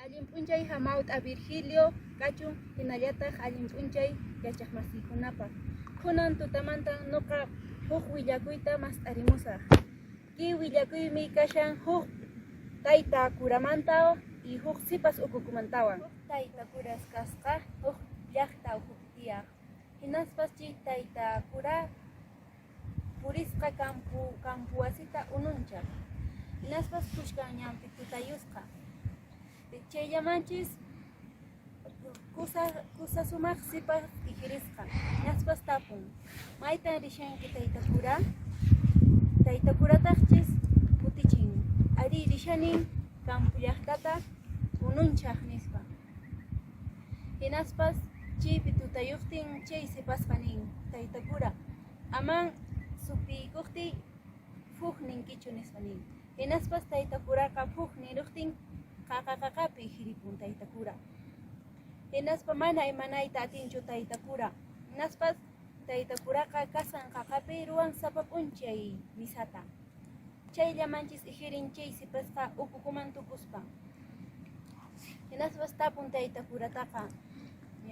Allin p'unchay hamawt'a Virgilio kachun hinallataq allin p'unchay yachaqmasiykunapaq. Kunan tutamantan nuqa huk willakuyta mast'arimusaq. Kay willakuymi kashan huk tayta curamanta y huk sipas ukukumantawan. Huk tayta curas kasqa huk llaqta ukhupi tiyaq. Hinaspas chay tayta cura purisqa kampu kampu wasita ununchaq. Hinaspas kushkan ñanpi tutayusqa. Chayllamanchis kusa kusa sumaq sipas ijirisqa. Hinaspas tapun, Maytan rishanki tayta cura? Tayta curataqchis kutichin, Arí, rishanin kampu llaqtata ununchaq, nispa. Hinaspas chaypi tutayuqtin chay sipasqa nin, Tayta cura, aman supiykuqtiy fuj ninkichu, nispa nin. Hinaspas tayta curaqa fuj niruqtin qaqa qaqapi hiripun tayta cura. Hinaspa mana imanayta atinchu tayta cura. Hinaspas tayta curaqa kasqan qaqapi ruwan sapa p'unchay misata. Chayllamanchis ijirin chay sipasqa ukukuman tukuspa. Hinaspas tapun tayta curataqa,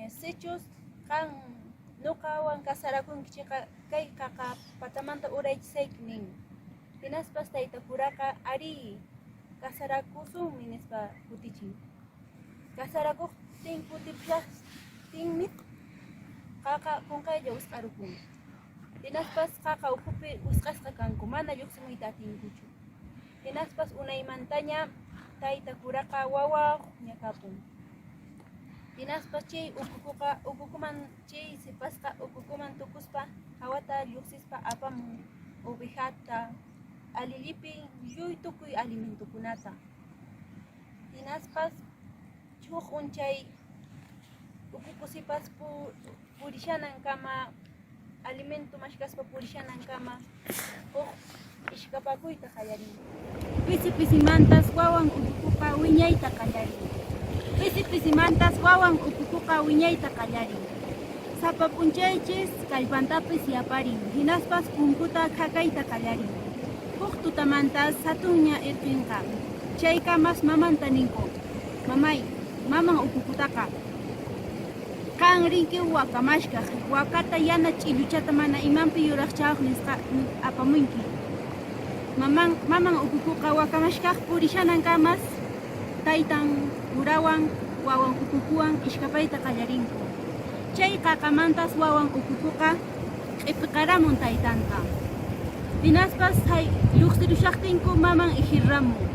Sichus qan nuqawan casarakunki chayqa kay qaqa patamanta uraychisayki nin. Hinaspas tayta curaqa arí, casarakusunmi nispa kutichin. Casarakuqtin kutipushaqtinmi qaqa qunqaylla wisq'arukun. Hinaspas qaqa ukhupi wisq'asqa kanku, mana lluqsimuyta atinkuchu. Hinaspas unaymantaña tayta curaqa wawaqña kapun. Hinaspas chay ukukuqa ukukuman chay sipasqa ukukuman tukuspa hawata lluqsispa apamun ovejata, alillipi lluy tukuy alimentokunata. Hinaspas huk unchay ukuku sipas purishanankama alimento mashkaspa purishanankama huk ishkapakuyta qallarin. Pisi pisimantas wawan ukukuqa wiñayta qallarin. Pisi pisimantas wawan ukukuqa wiñayta qallarin. Sapa p'unchaychis kallpantapis yaparin, hinaspas punkuta khakayta qallarin. Huk tutamantas hatunña irqinqa. Chaykamas mamanta ninku, Mamay, maman ukukutaqa qan rinki waka mashkaq, wakata yana ch'illuchata mana imanpi yuraqchawaq nisqa apamunki. Maman, maman ukukuqa waka mashkaq purishanankamas taytan urawan wawan ukukuwan ishkapayta qallarinku. Chay qaqamantas wawan ukukuqa q'ipiqaramun taytanta. Hinaspas lluqsirushaqtinku maman ijirramun.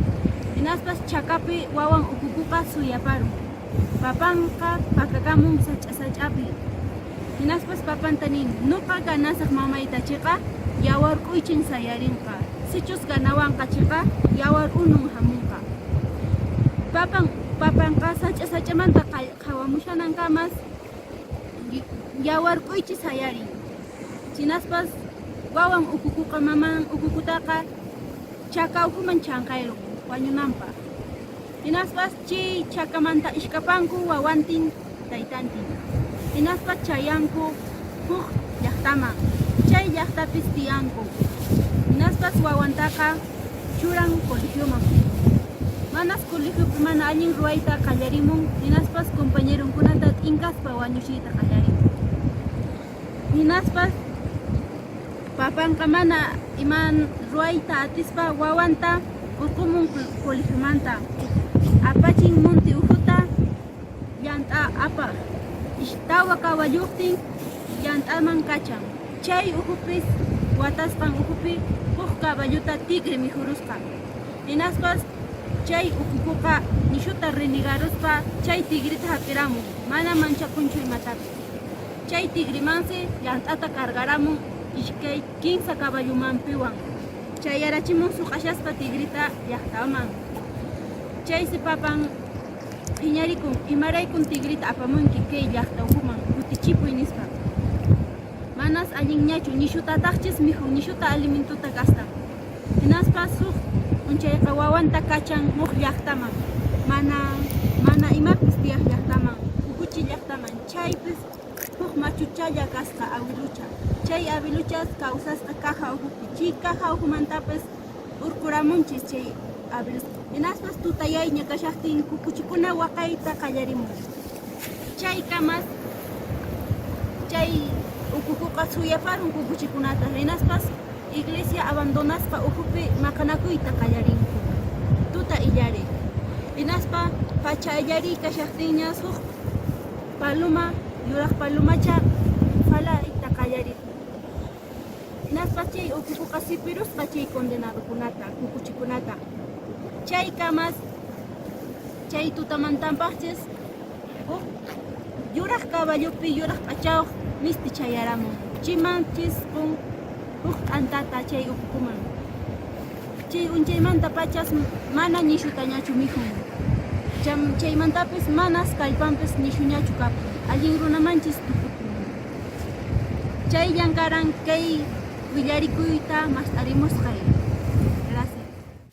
Hinaspas chakapi wawan ukukuqa suyaparun. Papanqa pakakamun sach'a-sach'api. Hinaspas papanta nin, Nuqa ganasaq mamayta chiqa, yawar k'uychin sayarinqa. Sichus ganawanqa chiqa, yawar unun hamunqa. Papan, papanqa sach'a-sach'amanta qhawamushanankamas yawar k'uychi sayarin. Hinaspas wawan ukukuqa maman ukukutaqa chaka ukhuman chanqayrun wañunanpaq. Hinaspas chay chakamanta ishkapanku wawantin taytantin. Hinaspas chayanku huk llaqtaman. Chay llaqtapis tiyanku. Hinaspas wawantaqa churan colegioman. Manas colegiopi mana allin ruwayta qallarimun, hinaspas compañeronkunata t'inkaspa wañuchiyta qallarin. Hinaspas papanqa mana iman ruwayta atispa wawanta urqumun colegiomanta. Apachin monte ukhuta llant'a apaq. Tawa caballuqtin llant'aman kachan. Chay ukhupis watasqan ukhupi huk caballota tigre mikhurusqa. Hinaspas chay ukukuqa nishuta renegaruspa chay tigreta hap'iramun, mana manchakunchu imatapis. Chay tigrimansi llant'ata cargaramun iskay kinsa caballomanpiwan. Chayarachimun suq'ashaspa tigrita llaqtaman. Chaysi papan phiñarikun, imaraykun tigrita apamunki kay llaqta ukhuman, kutichipuy nispa. Manas allinñachu, nishutataqchis mikhun, nishuta alimentuta gastan. Hinaspas huk p'unchayqa wawanta kachan huk llaqtaman, mana mana imapis tiyaq llaqtaman, ukuchi llaqtaman, chaypis huk machuchalla kasqa awilucha. Chay awiluchas kawsasqa caja ukhupi, chay caja ukhumantapis urquramunchis chay Hinaspas tutayayña kashaqtin kukuchikuna waqayta qallarimun. Chaykamas chay ukukuqa suyaparun kukuchikunata, hinaspas iglesia abandonasqa ukhupi maqanakuyta qallarinku. Tuta illariq. Hinaspa pacha illariy kashaqtinñas huk paloma, yuraq palomacha phalayta qallarin. Hinaspas chay ukukuqa sipirusqa chay condenadokunata, kukuchikunata. Chaykamas chay tutamantanpaqchis huk yuraq caballopi yuraq p'achayuq misti chayaramun. Chimanchis qun huk t'antata chay ukukuman. Chay unchaymanta pachas mana ñishutañachu mikhun. Chaymantapis manas kallpanpis ñishuñachu kapun. Allin runamanchis tukupun. Chayllan karan kay willarikuyta mast'arimusqay.